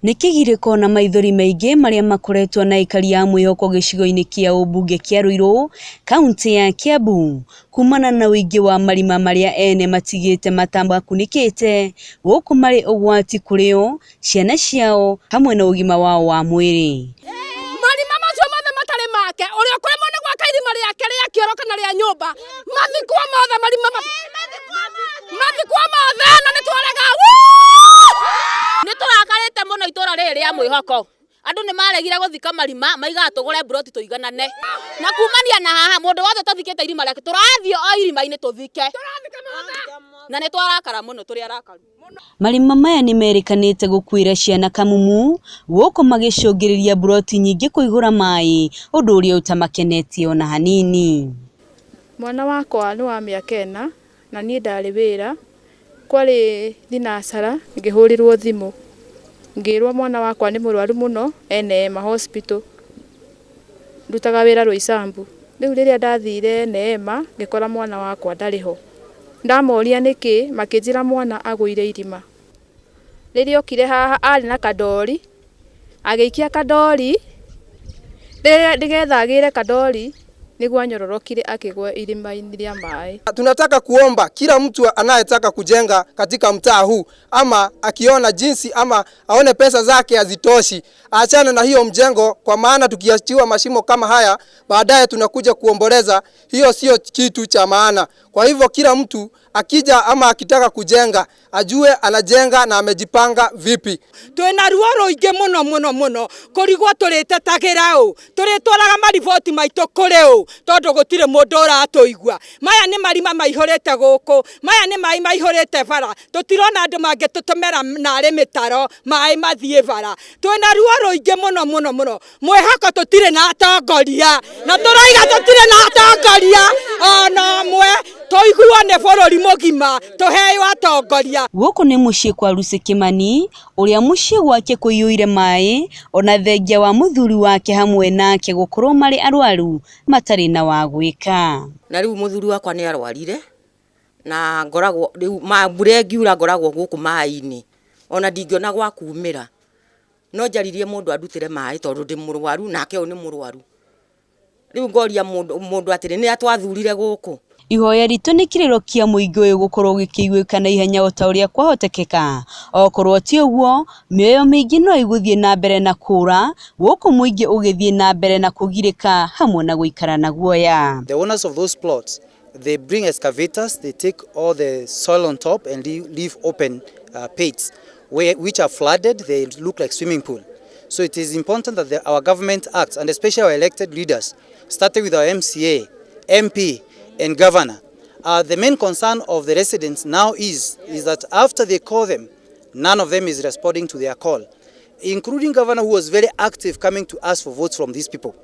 Nĩ kĩgirĩko na maithori maingĩ marĩa makoretwo na aikari a mwĩhoko gĩcigo-inĩ kĩa ũmbunge kĩa Ruiru, kaunti ya Kiambu, kumana na ũingĩ wa marima marĩa ene matigĩte matamakunĩkĩte, gũkũ marĩ ũgwati kũrĩ o, ciana ciao, hamwe na ũgima wao wa mwĩrĩ. Marima macio mothe matarĩ make, ũrĩa ũkũremwo nĩ gwaka irima rĩake rĩa kĩoro kana rĩa nyũmba, mathikwo mothe marima mathikwo mothe na nĩ twarega. Nĩ tũrakarĩte mũno itũra rĩrĩ rĩa mwĩhoko. Andũ nĩ maregire gũthika marima, maigaga tũgũre mburoti tũiganane. Na kumania na haha mũndũ wothe tũthikĩte irima rĩake, tũrathiĩ o irima-inĩ tũthike. Na nĩ twarakara mũno, tũrĩ arakaru. Marima maya nĩ merĩkanĩte gũkuĩra ciana kamumu, gũkũ magĩcũngĩrĩria mburoti nyingĩ kũihũra maĩ, ũndũ ũrĩa ũtamakenetie ona hanini. Mwana wakwa nĩ wa mĩaka 4 na niĩ ndarĩ wĩra, kwarĩ thinacara ngĩhũrĩrwo thimũ ngĩrwo mwana wakwa nĩ mũrwaru mũno e Neema Hospital, ndutaga wĩra Roysambu. Rĩu rĩrĩa ndathire Neema ngĩkora mwana wakwa ndarĩ ho, ndamoria nĩkĩ makĩnjĩra mwana agũire irima. Rĩrĩa okire haha arĩ na kandori, agĩikia kandori nĩgetha agĩre kandori nĩguo anyororokire akĩgwa irima-inĩ rĩa maĩ. Tunataka kuomba kila mtu anayetaka kujenga katika mtaa huu ama akiona jinsi ama aone pesa zake hazitoshi, aachane na hiyo mjengo, kwa maana tukiachiwa mashimo kama haya baadaye tunakuja kuomboleza. Hiyo sio kitu cha maana. Kwa hivyo kila mtu akija ama akitaka kujenga ajue anajenga na amejipanga vipi. Twina ruo ruingi muno muno muno kurigwo turitetagira u turitwaraga mariboti maitu kuri u tondu gutire mundu uratuigua. Maya ni marima maihurite guku, maya ni mai maihurite bara, tutirona andu mangitutumira nari mitaro mai mathie bara. Twina ruo ruingi muno muno muno. Mwihoko tutire na atongoria na turaiga tutire na atongoria ona mwe tuiguo ni bururi mugima tuheo atongoria. Gũkũ nĩ mũciĩ kwa Lucy Kimani ũrĩa mũciĩ gwake kũiyũire maĩ ona thengia wa mũthuri wake hamwe nake gũkorwo marĩ arwaru matarĩ na wa gwĩka. Na rĩu mũthuri wakwa nĩ arwarire na ngoragwo rĩu mbura ĩngiura ngoragwo gũkũ maĩ-inĩ ona ndingĩona gwa kumĩra, no njaririe mũndũ andutĩre maĩ tondũ ndĩ mũrwaru nake ũyũ nĩ mũrwaru. Rĩu ngoria mũndũ atĩrĩ, nĩ atwathurire gũkũ? Ihoya ritũ nĩ kĩrĩro kĩa mũingĩ ũyũ gũkorwo gĩkĩiguĩka na ihenya o ta ũrĩa kwahotekeka, okorwo ti ũguo mĩoyo mĩingĩ no ĩgũthiĩ na mbere na kũra, gũkũ mũingĩ ũgĩthiĩ na mbere na kũgirĩka hamwe na gũikara na guoya. The owners of those plots, they bring excavators, they take all the soil on top and leave open pits which are flooded, they look like swimming pool. So it is important that our government acts, and especially our elected leaders, starting with our MCA, MP and governor. The main concern of the residents now is that after they call them, none of them is responding to their call, including governor, who was very active coming to ask for votes from these people.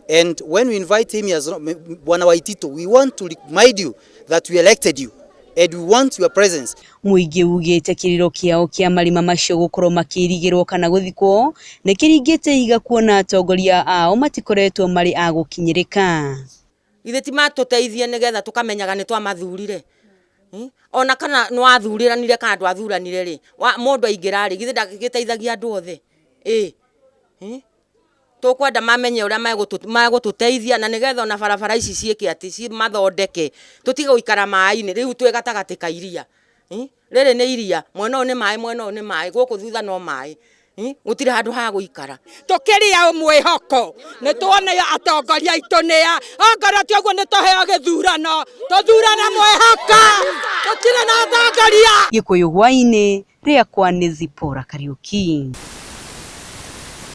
And when we invite him, he has not, Bwana Waitito, we want to remind you that we elected you and we want your presence. Mũingĩ ugĩte kĩrĩro kĩao kĩa marima macio gũkorwo makĩirigĩrwo kana gũthikwo nĩ kĩringĩte iga kuona atongoria ao matikoretwo marĩ a gũkinyĩrĩka. Ithe ti matũteithie nĩgetha tũkamenyaga nĩ twamathurire. Ona kana nĩ wathuriranire kana ndwathuranire rĩ, mũndũ aingĩra rĩ, githĩ ndagĩteithagia andũ othe? Tũkwenda mamenye ũrĩa megũtũteithia na nĩgetha ona barabara ici ciĩke atĩ cimathondeke, tũtige gũikara maĩ-inĩ, rĩu twĩ gatagatĩ ka iria. Rĩrĩ nĩ iria, mwena ũyũ nĩ maĩ, mwena ũyũ nĩ maĩ, gũkũ thutha no maĩ. Gũtirĩ handũ ha gũikara. Tũkĩrĩa mwĩhoko nĩ tuone atongoria aitũ nĩa, ongorwo ti ũguo nĩ tũheo gĩthurano, tũthurane mwĩhoko, tũtirĩ na atongoria. Gĩkũyũ hwainĩ, rĩakwa nĩ Zipporah Kariuki.